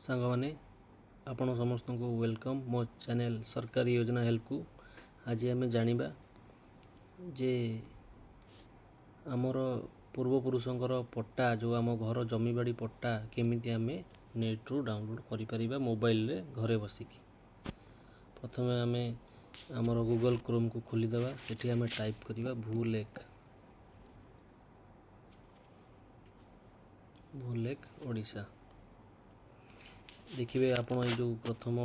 ସାଙ୍ଗମାନେ, ଆପଣ ସମସ୍ତଙ୍କୁ welcome ମୋ ଚ୍ୟାନେଲ୍ ସରକାରୀ ଯୋଜନା ହେଲ୍ପକୁ। ଆଜି ଆମେ ଜାଣିବା ଯେ ଆମର ପୂର୍ବପୁରୁଷଙ୍କର ପଟ୍ଟା, ଯେଉଁ ଆମ ଘର ଜମିବାଡ଼ି ପଟ୍ଟା, କେମିତି ଆମେ ନେଟ୍ରୁ ଡାଉନଲୋଡ଼୍ କରିପାରିବା ମୋବାଇଲରେ ଘରେ ବସିକି। ପ୍ରଥମେ ଆମେ ଆମର ଗୁଗଲ୍ କ୍ରୋମ୍କୁ ଖୋଲିଦେବା। ସେଠି ଆମେ ଟାଇପ୍ କରିବା ଭୂଲେଖ, ଭୂଲେଖ ଓଡ଼ିଶା। ଦେଖିବେ ଆପଣ, ଏଇ ଯେଉଁ ପ୍ରଥମ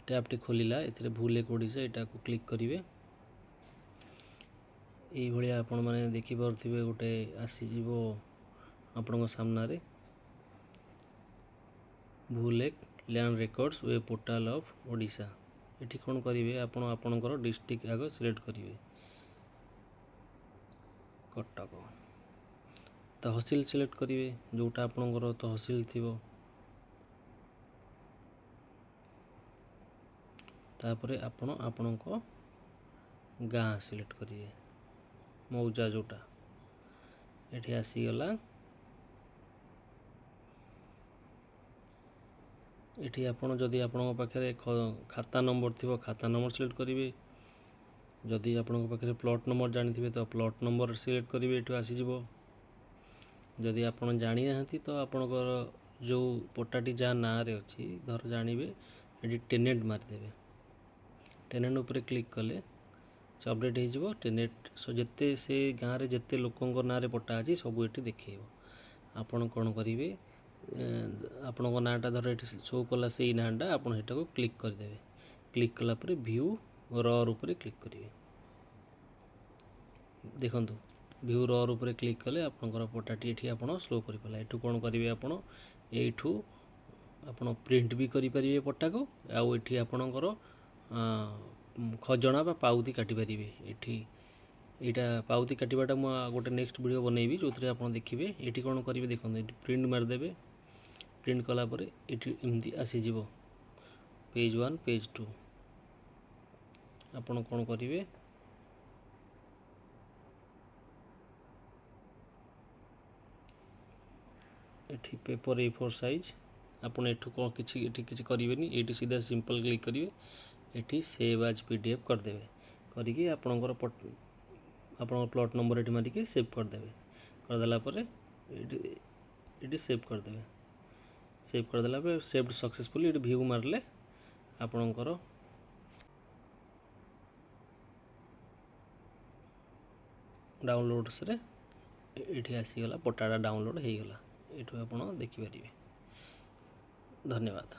ଟ୍ୟାବ୍ଟି ଖୋଲିଲା, ଏଥିରେ ଭୂଲେଖ ଓଡ଼ିଶା, ଏଇଟାକୁ କ୍ଲିକ୍ କରିବେ। ଏଇଭଳିଆ ଆପଣମାନେ ଦେଖିପାରୁଥିବେ, ଗୋଟେ ଆସିଯିବ ଆପଣଙ୍କ ସାମ୍ନାରେ Bhulekh land records web portal of Odisha. ଏଠି କ'ଣ କରିବେ ଆପଣ? ଆପଣଙ୍କର ଡିଷ୍ଟ୍ରିକ୍ଟ ଆଗ ସିଲେକ୍ଟ କରିବେ, କଟକ। ତହସିଲ ସିଲେକ୍ଟ କରିବେ, ଯେଉଁଟା ଆପଣଙ୍କର ତହସିଲ ଥିବ। ତାପରେ ଆପଣ ଆପଣଙ୍କ ଗାଁ ସିଲେକ୍ଟ କରିବେ, ମୌଜା ଯେଉଁଟା। ଏଠି ଆସିଗଲା। ଏଠି ଆପଣ ଯଦି ଆପଣଙ୍କ ପାଖରେ ଖାତା ନମ୍ବର ଥିବ, ଖାତା ନମ୍ବର ସିଲେକ୍ଟ କରିବେ। ଯଦି ଆପଣଙ୍କ ପାଖରେ ପ୍ଲଟ୍ ନମ୍ବର ଜାଣିଥିବେ, ତ ପ୍ଲଟ୍ ନମ୍ବର ସିଲେକ୍ଟ କରିବେ, ଏଠୁ ଆସିଯିବ। ଯଦି ଆପଣ ଜାଣିନାହାନ୍ତି, ତ ଆପଣଙ୍କର ଯେଉଁ ପଟ୍ଟାଟି ଯାହା ନାଁରେ ଅଛି, ଧର ଜାଣିବେ, ଏଠି ଟେନେଣ୍ଟ ମାରିଦେବେ। ଟେନେଣ୍ଟ ଉପରେ କ୍ଲିକ୍ କଲେ ସେ ଅପଡ଼େଟ୍ ହେଇଯିବ। ଟେନେଣ୍ଟ ଯେତେ, ସେ ଗାଁରେ ଯେତେ ଲୋକଙ୍କ ନାଁରେ ପଟ୍ଟା ଅଛି, ସବୁ ଏଠି ଦେଖେଇବ। ଆପଣ କ'ଣ କରିବେ? ଆପଣଙ୍କ ନାଁଟା ଧର ଏଠି ଶୋ କଲା, ସେଇ ନାଁଟା ଆପଣ ସେଟାକୁ କ୍ଲିକ୍ କରିଦେବେ। କ୍ଲିକ୍ କଲା ପରେ ଭ୍ୟୁ ରର୍ ଉପରେ କ୍ଲିକ୍ କରିବେ। ଦେଖନ୍ତୁ, ଭ୍ୟୁ ରର୍ ଉପରେ କ୍ଲିକ୍ କଲେ ଆପଣଙ୍କର ପଟ୍ଟାଟି ଏଠି ଆପଣ ଶୋ କରିପାରିଲା। ଏଠୁ କ'ଣ କରିବେ ଆପଣ? ଏଇଠୁ ଆପଣ ପ୍ରିଣ୍ଟ ବି କରିପାରିବେ ପଟ୍ଟାକୁ, ଆଉ ଏଠି ଆପଣଙ୍କର ଖଜଣା ବା ପାଉତି କାଟିପାରିବେ ଏଠି। ଏଇଟା ପାଉତି କାଟିବାଟା ମୁଁ ଗୋଟେ ନେକ୍ସଟ ଭିଡ଼ିଓ ବନେଇବି, ଯେଉଁଥିରେ ଆପଣ ଦେଖିବେ। ଏଠି କ'ଣ କରିବେ ଦେଖନ୍ତୁ, ଏଠି ପ୍ରିଣ୍ଟ ମାରିଦେବେ। ପ୍ରିଣ୍ଟ କଲା ପରେ ଏଠି ଏମିତି ଆସିଯିବ, ପେଜ୍ 1, ପେଜ୍ 2। ଆପଣ କ'ଣ କରିବେ? ଏଠି ପେପର୍ ଏ4 ସାଇଜ୍। ଆପଣ ଏଠୁ କ'ଣ କିଛି ଏଠି କିଛି କରିବେନି, ଏଇଠି ସିଧା ସିମ୍ପଲ୍ କ୍ଲିକ୍ କରିବେ। ଏଠି ସେଭ୍ ଆଜ୍ ପିଡିଏଫ୍ କରିଦେବେ। କରିକି ଆପଣଙ୍କ ପ୍ଲଟ୍ ନମ୍ବର ଏଠି ମାରିକି ସେଭ୍ କରିଦେବେ। କରିଦେଲା ପରେ ଏଠି ସେଭ୍ କରିଦେବେ। ସେଭ୍ କରିଦେଲା ପରେ ସେଭ୍ ସକ୍ସେସଫୁଲି, ଏଠି ଭ୍ୟୁ ମାରିଲେ ଆପଣଙ୍କର ଡାଉନଲୋଡ଼୍ସରେ ଏଠି ଆସିଗଲା, ପଟ୍ଟାଟା ଡାଉନଲୋଡ଼୍ ହେଇଗଲା। ଏଠୁ ଆପଣ ଦେଖିପାରିବେ। ଧନ୍ୟବାଦ।